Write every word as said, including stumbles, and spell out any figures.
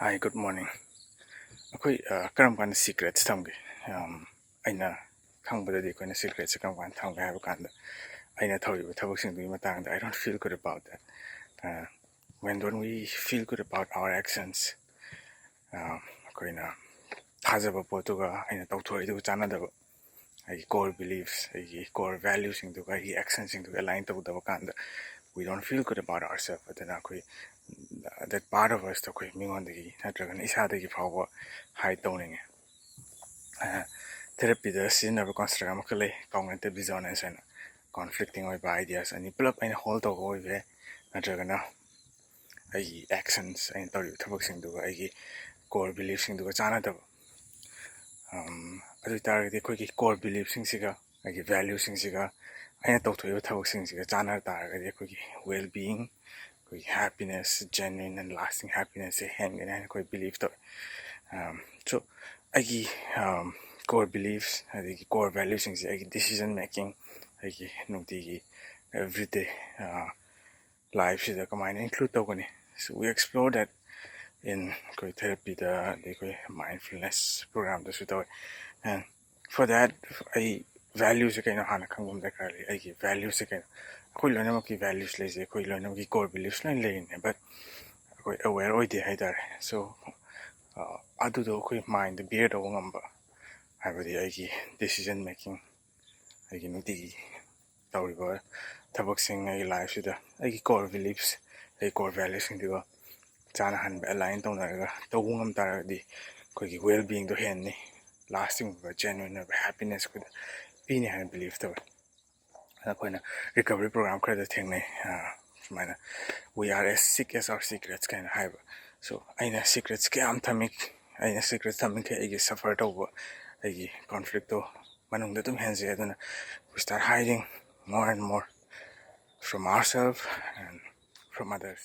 Hi, good morning. ꯑꯩꯈꯣꯏ ꯑ, ꯀꯔꯝ ꯀꯥꯟꯗ ꯁꯤꯀ꯭ꯔꯦꯠꯁ ꯊꯝꯒꯦ? ꯑꯝ, ꯑꯩꯅ ꯈꯪꯕꯗꯗꯤ ꯑꯩꯈꯣꯏꯅ ꯁꯤꯀ꯭ꯔꯦꯠꯁꯦ ꯀꯔꯝ ꯀꯥꯟꯗ ꯊꯝꯒꯦ ꯍꯥꯏꯕ ꯀꯥꯟꯗ, ꯑꯩꯅ ꯇꯧꯔꯤꯕ ꯊꯕꯛꯁꯤꯡꯗꯨꯒꯤ ꯃꯇꯥꯡꯗ, I don't feel good about that. Uh, when don't we feel good about our actions? Uh, ꯑꯩꯈꯣꯏꯅ ꯊꯥꯖꯕ ꯄꯣꯠꯇꯨꯒ ꯑꯩꯅ ꯇꯧꯊꯣꯔꯛꯏꯗꯨꯒ ꯆꯥꯟꯅꯗꯕ, ꯑꯩꯒꯤ core beliefs, ꯑꯩꯒꯤ core valueꯁꯤꯡꯗꯨꯒ ꯑꯩꯒꯤ actionꯁꯤꯡꯗꯨꯒ align ꯇꯧꯗꯕ ꯀꯥꯟꯗ, we don't feel good about ourselves. ꯑꯗꯨꯅ ꯑꯩꯈꯣꯏ that part of usꯇꯣ ꯑꯩꯈꯣꯏ ꯃꯤꯉꯣꯟꯗꯒꯤ ꯅꯠꯇ꯭ꯔꯒꯅ ꯏꯁꯥꯗꯒꯤ ꯐꯥꯎꯕ hide ꯇꯧꯅꯤꯡꯉꯦ꯫ ꯊꯦꯔꯥꯄꯤꯗ ꯁꯤꯖꯤꯟꯅꯕ construct ꯑꯃꯈꯛ ꯂꯩ, cognitive dissonance ꯍꯥꯏꯅ꯫ Conflicting ꯑꯣꯏꯕ ideas ꯑꯅꯤ ꯄꯨꯂꯞ ꯑꯩꯅ hold ꯇꯧꯕ ꯑꯣꯏꯕ ꯌꯥꯏ, ꯅꯠꯇ꯭ꯔꯒꯅ ꯑꯩꯒꯤ actions, ꯑꯩꯅ ꯇꯧꯔꯤꯕ ꯊꯕꯛꯁꯤꯡꯗꯨꯒ ꯑꯩꯒꯤ core beliefꯁꯤꯡꯗꯨꯒ ꯆꯥꯟꯅꯗꯕ꯫ ꯑꯗꯨ ꯑꯣꯏꯇꯥꯔꯒꯗꯤ ꯑꯩꯈꯣꯏꯒꯤ core beliefꯁꯤꯡꯁꯤꯒ, ꯑꯩꯒꯤ valueꯁꯤꯡꯁꯤꯒ, ꯑꯩꯅ ꯇꯧꯊꯣꯛꯏꯕ ꯊꯕꯛꯁꯤꯡꯁꯤꯒ ꯆꯥꯟꯅ ꯇꯥꯔꯒꯗꯤ ꯑꯩꯈꯣꯏꯒꯤ well-being, ꯑꯩꯈꯣꯏꯒꯤ happiness, genuine and lasting happinessꯁꯦ ꯍꯦꯟꯒꯅꯤ ꯍꯥꯏꯅ ꯑꯩꯈꯣꯏ believe ꯇꯧꯋꯤ꯫ So ꯑꯩꯒꯤ core beliefs ꯑꯗꯒꯤ core valueꯁꯤꯡꯁꯦ ꯑꯩꯒꯤ decision making, ꯑꯩꯒꯤ ꯅꯨꯡꯇꯤꯒꯤ everyday lifeꯁꯤꯗ ꯀꯃꯥꯏꯅ include ꯇꯧꯒꯅꯤ? So we explore that in ꯑꯩꯈꯣꯏ ꯊꯦꯔꯥꯄꯤꯗ, ꯑꯗꯩ ꯑꯩꯈꯣꯏ mindfulness programꯗꯁꯨ ꯇꯧꯋꯦ꯫ And for that, ꯑꯩ valueꯁꯦ ꯀꯩꯅꯣ ꯍꯥꯟꯅ ꯈꯪꯕ ꯑꯃ ꯗꯔꯀꯥꯔ ꯂꯩ꯫ ꯑꯩꯒꯤ valueꯁꯦ ꯀꯩꯅꯣ? ꯑꯩꯈꯣꯏ ꯂꯣꯏꯅꯃꯛꯀꯤ values ꯂꯩꯖꯩ, ꯑꯩꯈꯣꯏ ꯂꯣꯏꯅꯃꯛꯀꯤ core beliefs ꯂꯣꯏꯅ ꯂꯩꯔꯤꯅꯦ, but ꯑꯩꯈꯣꯏ aware ꯑꯣꯏꯗꯦ ꯍꯥꯏꯇꯥꯔꯦ꯫ So ꯑꯗꯨꯗꯣ ꯑꯩꯈꯣꯏ mindꯗ bear ꯇꯧꯕ ꯉꯝꯕ, ꯍꯥꯏꯕꯗꯤ ꯑꯩꯒꯤ decision making, ꯑꯩꯒꯤ ꯅꯨꯡꯇꯤꯒꯤ ꯇꯧꯔꯤꯕ ꯊꯕꯛꯁꯤꯡ, ꯑꯩꯒꯤ lifeꯁꯤꯗ ꯑꯩꯒꯤ core beliefs, ꯑꯩꯒꯤ core valuesꯁꯤꯡꯗꯨꯒ ꯆꯥꯅꯍꯟꯕ, align ꯇꯧꯅꯔꯒ ꯇꯧꯕ ꯉꯝ ꯇꯥꯔꯒꯗꯤ ꯑꯩꯈꯣꯏꯒꯤ well-beingꯗꯣ ꯍꯦꯟꯅꯤ, lasting ꯑꯣꯏꯕ, genuine ꯑꯣꯏꯕ happiness ꯑꯩꯈꯣꯏꯗ ꯄꯤꯅꯤ ꯍꯥꯏꯅ believe ꯇꯧꯋꯤ꯫ ꯑꯩꯈꯣꯏꯅ recovery program ꯈꯔꯗ ꯊꯦꯡꯅꯩ, ꯁꯨꯃꯥꯏꯅ "We are as sick as our secrets" ꯀꯥꯏꯅ ꯍꯥꯏꯕ꯫ So ꯑꯩꯅ secrets ꯀꯌꯥꯝ ꯊꯝꯃꯤ, ꯑꯩꯅ secrets ꯊꯝꯃꯤꯈꯩ ꯑꯩꯒꯤ suffer ꯇꯧꯕ, ꯑꯩꯒꯤ conflictꯇꯣ ꯃꯅꯨꯡꯗ ꯑꯗꯨꯝ ꯍꯦꯟꯖꯩ꯫ ꯑꯗꯨꯅ we start hiding more and more from ourselves and from others.